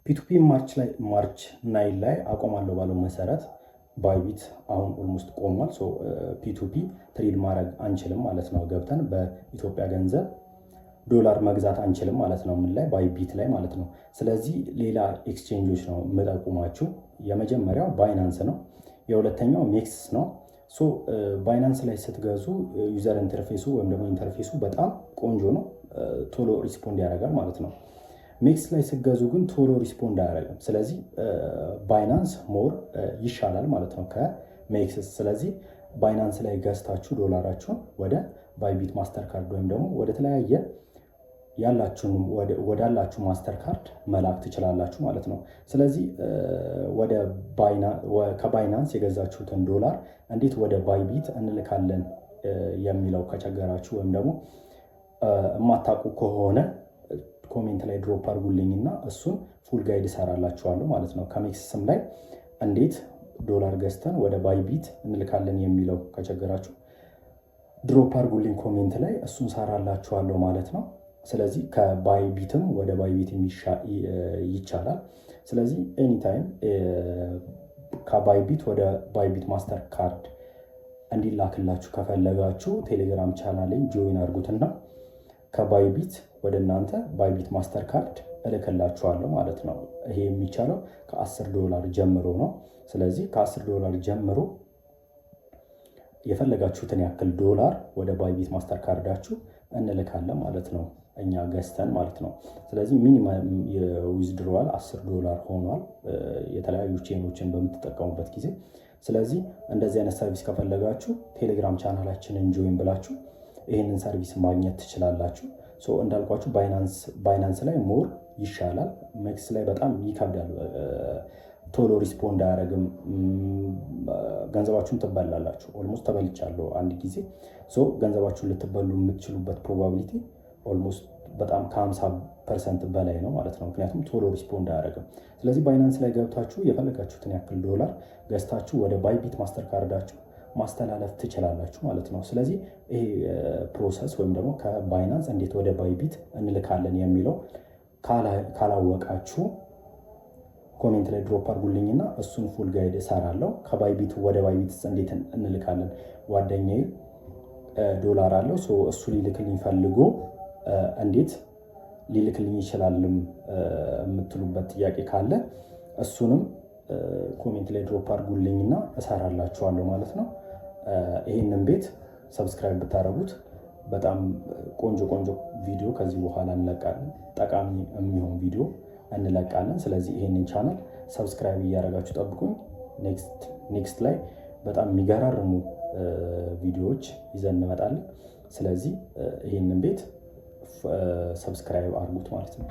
P2P March ላይ March 9 ላይ አቆማለሁ ባለው መሰረት Bybit አሁን almost ቆሟል። P2P trade ማድረግ አንችልም ማለት ነው። ገብተን በኢትዮጵያ ገንዘብ ዶላር መግዛት አንችልም ማለት ነው። ምን ላይ? Bybit ላይ ማለት ነው። ስለዚህ ሌላ ኤክስቼንጆች ነው የምጠቁማችሁ። የመጀመሪያው Binance ነው። የሁለተኛው MEXC ነው። So Binance ላይ ስትገዙ user interface ኡ ወይም ደግሞ interface ኡ በጣም ቆንጆ ነው። ቶሎ respond ያደርጋል ማለት ነው። MEXC ላይ ስትገዙ ግን ቶሎ respond አያደርግም። ስለዚህ Binance more ይሻላል ማለት ነው ከ MEXC። ስለዚህ Binance ላይ ገዝታችሁ ዶላራችሁን ወደ Bybit Mastercard ወይም ደግሞ ወደ ተለያየ ያላችሁን ወዳላችሁ Mastercard መላክ ትችላላችሁ ማለት ነው። ስለዚህ ከ Binance የገዛችሁትን ዶላር እንዴት ወደ Bybit እንልካለን የሚለው ከቸገራችሁ ወይም ደግሞ የማታውቁ ከሆነ comment ላይ drop አድርጉልኝና እሱን full guide እሰራላችኋለሁ ማለት ነው። ከ MEXC ም ላይ እንዴት ዶላር ገዝተን ወደ Bybit እንልካለን የሚለው ከቸገራችሁ drop አድርጉልኝ comment ላይ፣ እሱን ሰራላችኋለሁ ማለት ነው። ስለዚህ ከ Bybit ም ወደ Bybit ይቻላል። ስለዚህ anytime ከ Bybit ወደ Bybit Mastercard እንዲላክላችሁ ከፈለጋችሁ Telegram channel ኤን join አድርጉትና ከ Bybit ወደ እናንተ Bybit Mastercard እልክላችኋለሁ ማለት ነው። ይሄ የሚቻለው ከ10 ዶላር ጀምሮ ነው። ስለዚህ ከ10 ዶላር ጀምሮ የፈለጋችሁትን ያክል ዶላር ወደ Bybit Mastercard ኣችሁ እንልካለን ማለት ነው፣ እኛ ገዝተን ማለት ነው። ስለዚህ minimum የ withdrawal 10 ዶላር ሆኗል የተለያዩ chain ኦችን በምትጠቀሙበት ጊዜ። ስለዚህ እንደዚህ አይነት service ከፈለጋችሁ Telegram channel ኣችንን join ብላችሁ ይህንን service ማግኘት ትችላላችሁ። እንዳልኳችሁ Binance ላይ more ይሻላል። MEXC ላይ በጣም ይከብዳል። ቶሎ respond አያደርግም። ገንዘባችሁን ትበላላችሁ። Almost ተበልቻለሁ አንድ ጊዜ። ገንዘባችሁን ልትበሉ የምትችሉበት probability almost በጣም ከ50% በላይ ነው ማለት ነው። ምክንያቱም ቶሎ respond አያደርግም። ስለዚህ Binance ላይ ገብታችሁ የፈለጋችሁትን ያክል ዶላር ገዝታችሁ ወደ Bybit Mastercard ኣችሁ ማስተላለፍ ትችላላችሁ ማለት ነው። ስለዚህ ይሄ process ወይም ደግሞ ከ Binance እንዴት ወደ Bybit እንልካለን የሚለው ካላወቃችሁ comment ላይ drop አድርጉልኝና እሱን full guide እሰራለሁ። ከ Bybit ወደ Bybit እንዴት እንልካለን፣ ጓደኛዬ ዶላር አለው፣ እሱ ሊልክልኝ ፈልጎ እንዴት ሊልክልኝ ይችላልም የምትሉበት ጥያቄ ካለ እሱንም comment ላይ drop አድርጉልኝና እሰራላችኋለሁ ማለት ነው። ይህንን ቤት subscribe ብታደርጉት በጣም ቆንጆ ቆንጆ ቪዲዮ ከዚህ በኋላ እንለቃለን። ጠቃሚ የሚሆን ቪዲዮ እንለቃለን። ስለዚህ ይህንን channel subscribe እያደረጋችሁ ጠብቁኝ። Next ላይ በጣም የሚገራርሙ ቪዲዮዎች ይዘን እንመጣለን። ስለዚህ ይህንን ቤት subscribe አድርጉት ማለት ነው።